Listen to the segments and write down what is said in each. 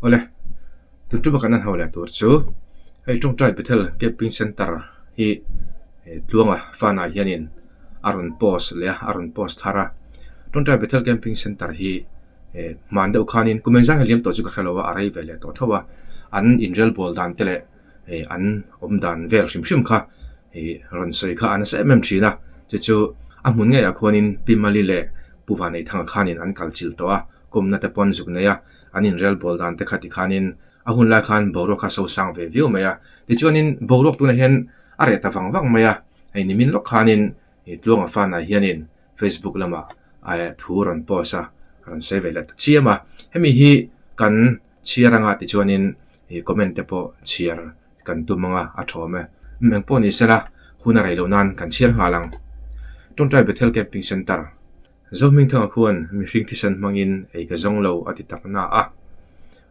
Awle, tun tuma kan han ho leh tur chu hei tawngtai Bethel Camping Centre hi Tluanga Fana hianin a rawn post leh a, a rawn post thar a. Tawngtai Bethel Camping Centre hi hman deuh khanin kum engzah nge liam tawh chu ka hre lo a, a rei ve leh tawh tho a. An inrelbawl dan te leh an awm dan vel hrim hrim kha rawn sawi kha a nasa em em thin a. Chu chu a hmun ngeiah khuanin Pi Mali leh Pu Vaneithanga khanin an kal chilh tawh a, kawmna te pawh an zuk nei a. An inrelbawl dan te kha tikhanin a hun lai khan boruak kha so sang ve viau mai a. Tichuanin boruak tunah hian a reh ta vang vang mai a, hei nimin lawk khanin Tluanga Fanai hianin Facebook lamah thu rawn post a, rawn sawi ve leh ta chiam a. Hemi hi kan chhiar anga tichuanin comment te pawh chhiar kan tum anga a thawm e. Eng pawh ni sela hun a rei loh nan kan chhiar nghal ang. Tawngtai Bethel Camping Centre. Zohmingthanga khuan mihring thisen hmangin ei ka zawng lo a ti tak na a.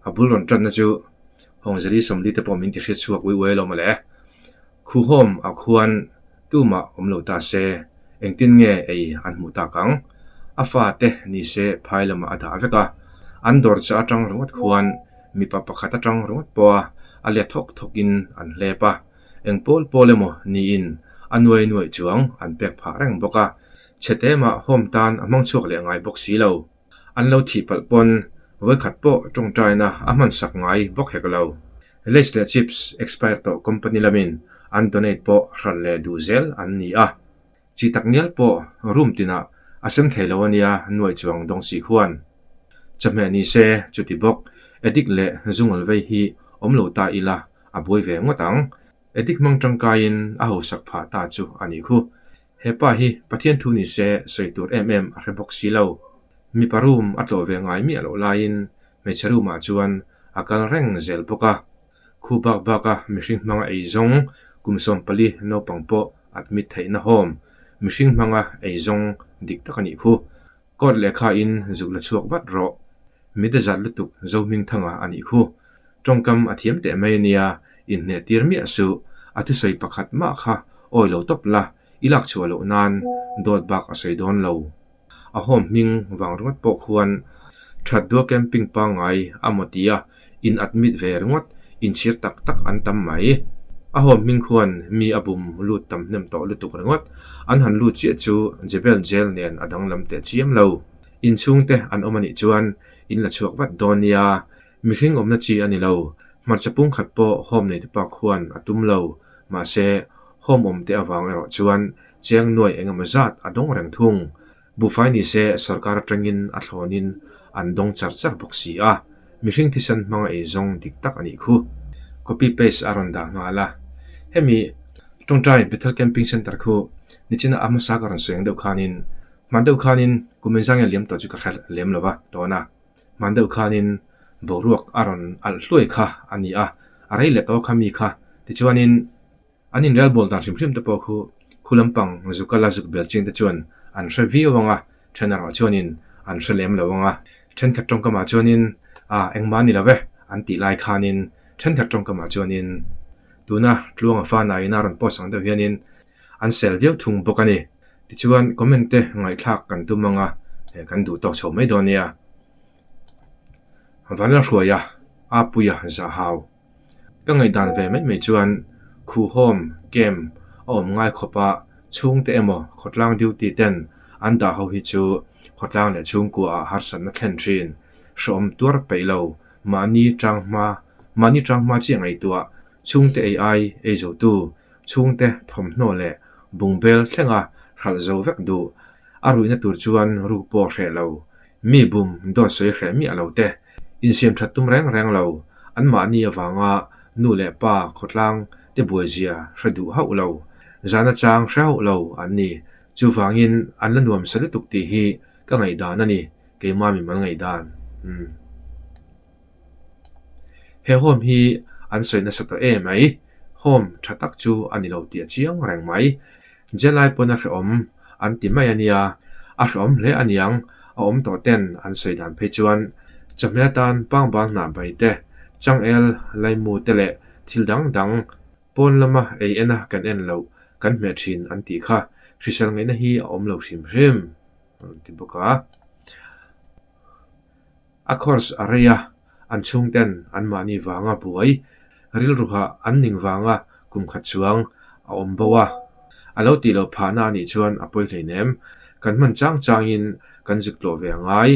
A bul rawn tanna chu Hawngzeli Sawmli te pawh min ti hriat chhuak ui uai lo mawle. Khuhawm ah khuan tumah awm lo ta se engtin nge ei an hmuh tak ang? A fa te ni se phai lamah a dah vek a. An dawr chah atang ringawt khuan mipa pakhat atang ringawt pawha a let thawk thawkin an hlep a. Eng pawl pawl emaw niin a nuai nuaih chuang an pek phah reng bawk a. Chhe mah home tan a hmang chhuak leh ngai bawk si lo. An lo thih palh pawn vawikhat pawh tawngtaina a hman sak ngai bawk hek lo. Lays leh chips expire tawh company lamin an donate pawh hralh leh duh zel an ni a. Chi tak ngial pawh room tinah a sem thei lo a nia nuaih chuang dawng si khuan. Chawhmeh ni se chuti bawk addict leh zungal vei hi awm lo ta ila a buai ve ngawt ang. Addict hmang tangkaiin a hausak phah ta chu a nih khu. He pa hi Pathian thu ni se sawi tur em em a hre bawk si lo. Mipa room a tlawh ve ngai miah loh laiin hmeichhe room ah chuan a kal reng zel bawk a. Khu bak bak a mihring hmanga ei zawng kum 14 naupang pawh admit theihna home mihring hmanga ei zawng dik tak a nih khu. Court lehkha in zuk la chhuak vat rawh. Mite zat lutuk Zohmingthanga a nih khu. Tawngkam a thiam teh mai a nia, inhneh tir miah suh. A thusawi pakhat mah kha awi lo tawp la, i lak chhuah loh nan dawt bak a sawi dawn lo. A home hming vang ringawt pawh khuan that dua camping pangngai a maw tia in admit ve ringawt inchhir tak tak an tam mai. A home hming khuan mi a bum lut tam hnem tawh lutuk ringawt. An han lut chiah chu Jebel Jail nen a danglam teh chiam lo. Inchhungte an awm a nih chuan in la chhuak vat dawn nia. Mihring awmna chi a ni lo. Hmarcha pungkhat pawh home neitupa khuan a tum lo. Mahse, home awm te avang erawh chuan cheng nuai engemaw zat a dawng reng thung. Buhfai ni se sorkar atangin a thlawnin an dawng char char bawk si a. Mihring thisen hmanga ei zawng dik tak a nih khu. Copy paste a rawn dah nghal a. Hemi Tawngtai Bethel Camping Centre khu nichina a hmasa ka rawn sawi ang deuh khanin hman deuh khanin kum inzang nge liam tawh chu ka hre lem lo va tawn a. Hman deuh khanin boruak a rawn alh hluai kha a ni a, a rei leh tawh kha mi kha. Tichuanin an inrelbawl dan hrim hrim te pawh khu khu lampang zukala zuk bel ching te chuan an hre viau ang a, then erawh chuanin an hre lem lo ang a. Thenkhat tawngkamah chuanin a engmah a ni lo e an tih lai khanin thenkhat tawngkamah chuanin tuna Tluanga Fanain a rawn post ang deuh hianin an sel viau thung bawk a ni. Tichuan comment te ngaihthlak kan tum ang a, kan duh tawk chho mai dawn nia. Vanlalhruaia, Apuia Zahau. Ka ngaihdan ve mai mai chuan Khuhawm camp a awm ngai khawp a, chhungte emaw khawtlang duty ten an dah ho hi chu khawtlang leh chhungkua ah harsatna thlen thin, hrehawm tuar peih lo, mahni tanghma mahni tanghma chiah ngaihtuah chhungte ei ai ei zotu chhungte thawmhnaw leh bungbel thlenga hralh zo vek duh. A ruihna tur chuan ruk pawh hreh lo, mi bum dawt sawi hreh miah lo te, insiam that tum reng reng lo, anmahni avanga nu leh pa khawtlang te buaizia hre duh hauh lo, zahna chang hre hauh lo an ni. Chuvangin an la nuam sa lutuk tih hi ka ngaihdan a ni, keimah mimal ngaihdan. Umm. He home hi an sawi nasa tawh em mai, home tha tak chu a ni lo tih a chiang reng mai. Jail-ai pawn a hrehawm an ti mai a nia, a hrehawm hle a niang, a awm tawh ten an sawi dan phei chuan chawhmeh atan pangbal hnah bai te, changel laimu te leh thil dang dang pawn lama ei ena kan en loh kan hmeh thin an tih kha hrisel ngaihna hi a awm lo hrim hrim a rawn ti bawk a. A course a rei a, An chhungten anmahni vanga buai rilruha an ning vanga kum khat chuang a awm bo a. A lo tih loh phahna a nih chuan a pawi hleinem. Kan hman chang changin kan zuk tlawh ve a ngai.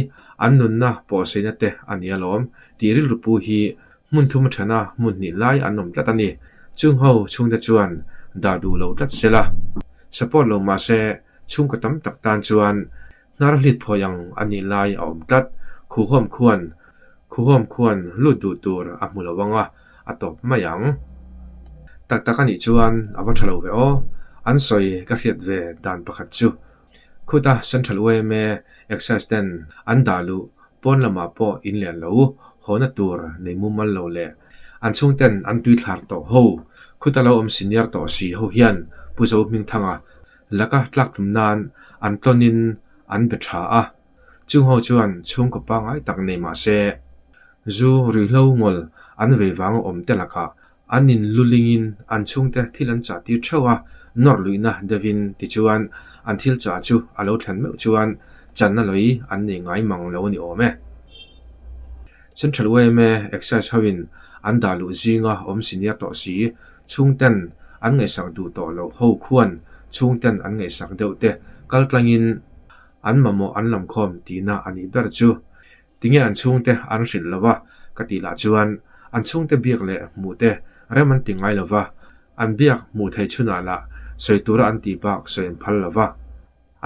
An nunna pawhsaina te a ni alawm tih rilru pu hi hmun thum a thana hmun hnih lai an awm tlat a ni. Chung ho chhungte chuan dah duh lo tlat se la. Support lo mah se chhungkaw tam tak tan chuan Hnar hlit phawi ang a nih lai a awm tlat. Khuhawm khuan Khuhawm khuan lut duh tur a hmu lo ang a, a tawp mai ang. Tak tak a nih chuan a va tha lo ve aw. An sawi ka hriat ve dan pakhat chu. Khuta Central yma Excise ten an dah luh pawn lamah pawh in lian lo, hawna tur nei mumal lo leh an chhungten an tuithlar tawh ho. Khuta lo awm senior tawh si ho hian Pu Zohmingthanga Laka tlak tum nan an tlawnin an be tha a, chung ho chuan chhungkaw pangngai tak nei mah se, zu ruihhlo ngawl an vei vanga awm te lakah an in lulingin an chhungte thil an chah tir theuh a, nawrh luihna deuhin tichuan an thil chah chu a lo thlen meuh chuan channa lawi an nei ngai mang lo a ni awm e. Central yma Excise hoin an dah luh zinga awm senior tawh si Chhungten an ngaihsak duh tawh loh ho khuan chhungten an ngaihsak deuh te kal tlangin an mamawh an lamkhawm tihna a nih ber chu. Tinge an chhungte an hrilh lo va ka tih lah chuan an chhungte biak leh hmuh te rem an ti ngai lo va, an biak hmuh theih chhunah lah sawi tura an tih bak sawi an phal lo va.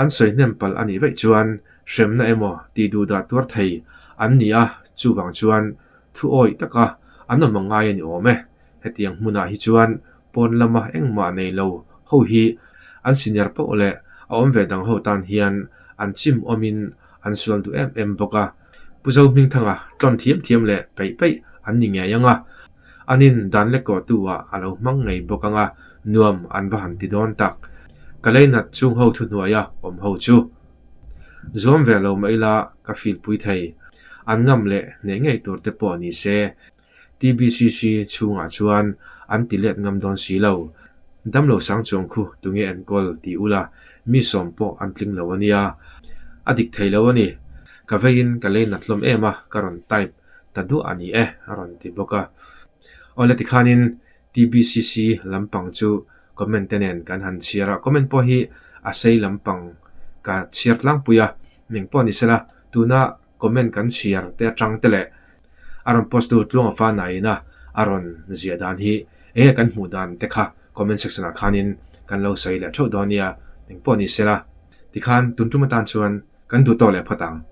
An sawi hnem palh a nih vaih chuan hremna emaw tih duh dah tuar thei an ni a, chuvang chuan thu awih taka an awm ang ngai a ni awm e. Hetiang hmunah hi chuan pawn lama engmah nei lo ho hi an senior poh leh a awm ve dang ho tan hian an chim awmin an sual duh em em bawk a. Pu Zohmingthanga tlawn thiam thiam leh peih peih an ni ngei ang a, anin dan lek kawhtu ah a lo hmang ngei bawk ang a, nuam an va han ti dawn tak. Ka leinat chung ho thuhnuaia awm ho chu zuam ve lo mah ila ka feel pui thei. An ngam leh hneh ngei tur te pawh ni se. TBCC chhungah chuan an ti let ngam dawn si lo. Damlo sang chuang khu tunge enkawl ti ula, mi sawm pawh an tling lo a nia. A dik thei lo a ni. Ka veiin ka lei nat hlawm em a, ka rawn type ta duah a ni e, a rawn ti bawk a. Awle tikhanin TBCC lampang chu comment te nen kan han chhiar a, comment pawh hi a sei lampang ka chhiar tlangpui a, meng pawh ni sela tuna Comment kan chhiar te atang te leh a rawn post tu Tluanga fa nain a a rawn ziah dan hi eng nge kan hmuh dan te kha comment section ah khanin kan lo sawi leh theuh dawn nia engpawh ni sela tikhan tun tum atan chuan kan duh tawk leh phawt ang.